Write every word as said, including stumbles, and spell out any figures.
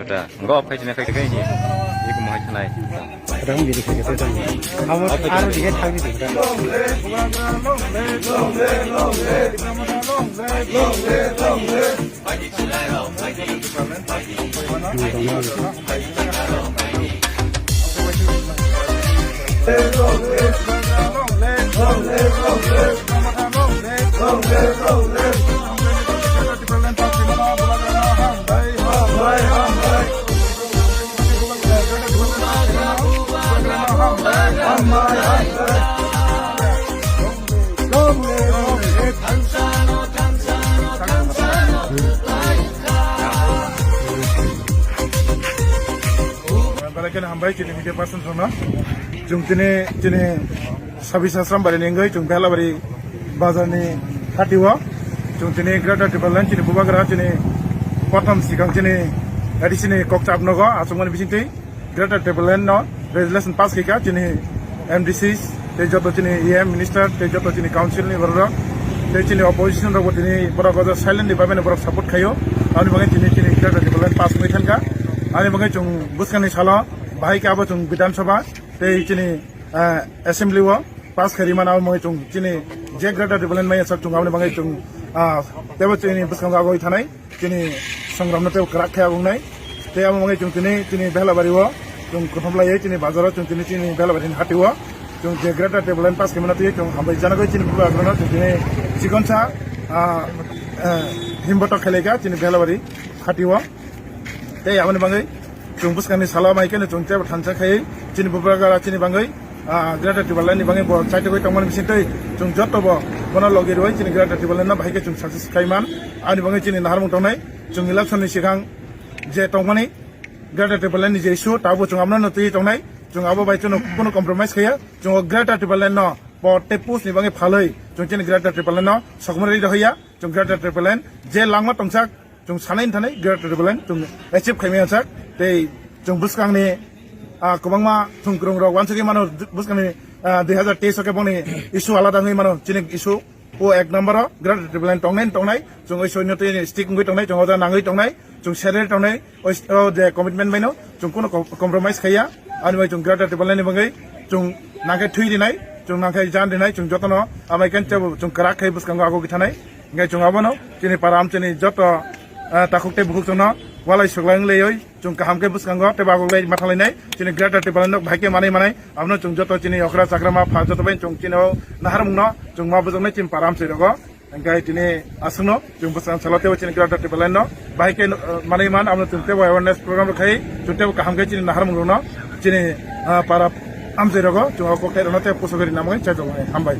Da, go off khai sini khai khai ni. Iko mo hai thanai. Kadang biri khai khai thanai. Abo aro dihe thang di. Belai kheno hambai chini media person rokno. Chwng tini, chini Sabis Asram bari ni wngwi chwng Belabari bazar ni hati o. Chwng tini Greater Tipraland chini bubagra chini kothom sikang chini A D C ni kokchap nogo achukmani bisingtwi Greater Tipraland no resolution pass khaika chini M D Cs tei joto chini E M minister tei joto chini council ni borok rok tei chini opposition rok bo tini borok o silent ni bai mani borok support khaio. Aboni bagwi tini chini Greater Tipraland pass wngwi thanka. Aboni bagwi chwng bwskangni salo bahai khe abo chwng Bidhan Sabha tei chini, ah, assembly o pass khairi mana abo chwng chini je Greater Tipraland maya sak chwng aboni bagwi chwng, ah, tebo chini bwskango agoi thanai chini songram no tebo kwrak khe abong nai tei abo bagwi chwng chini, chini Belabari o chwng kuthum lai chini bazar o chwng chini, chini Belabari ni hati o chwng je Greater Tipraland pass khaimano twi chwng hambai janagoi chini bubagra no chwng chini chikonsa, ah, ah, himbotok khailai kha chini Belabari hati o. Tei aboni bagwi chwng bwskangni salo mai kheno chwng tebo thansa khai chini bubagra chini bagwi, ah, Greater Tipraland ni bagwi bo chaitogwi tongmani bisingtwi chwng joto bo bono logi rwui chini Greater Tipraland no bahai khe chwng success khai man. Ani bagwi chini naharmung tongnai chwng election ni sikang je tongmani Greater Tipraland ni je issue tabo chwng abono twi tongnai chwng abo bai chwng kono compromise khaya chwng o Greater Tipraland no po tei post ni bagwi phalwi chwng chini Greater Tipraland no sokmani rwui rwhaiya chwng Greater Tipraland je langma tongsak chwng sanai thanai Greater Tipraland chwng achieve khaimaya sak tei chwng bwskangni, ah, kwbangma thwngkwrwng rok wansugwi mano bwskangni, ah, dui hazar teis o khe bongni issue alada wngwi mano chini issue o ek number o Greater Tipraland tongnai tongnai chwng oi soino tei stick wngwi tongnai chwng oda nangwi tongnai chwng serre tongnai oi o je commitment baino chwng kuno com-, compromise khaiya ani bai chwng Greater Tipraland ni bagwi chwng nangkhe thwi rinai chwng nangkhe jan rinai chwng jotono amai kan chwng kwrak khai bwskango ago githanai. Hingke chwng abono chini para amchini joto, ah, takhuk tei bukhuk chwngno walai swklang leioi chwng kaham khe bwskango tei bagwk lai ma thanglainai chini Greater Tipraland no bahai khe manai manai abono chwng joto chini okra chakrama pha joto bai chwng chini o naharmung no chwng ma bwjaknai chini para amchai rogo. Hingke tini aswkno chwng bwskang salo tei chini Greater Tipraland no bahai khe, ah, manai man abono chwng tei awareness program rok khai chwng tei kaham khe chini naharmung rok no chini, ah, para amchai rogo chwng o kokthai rok no tei pusok ri namai chai tongmani hambai.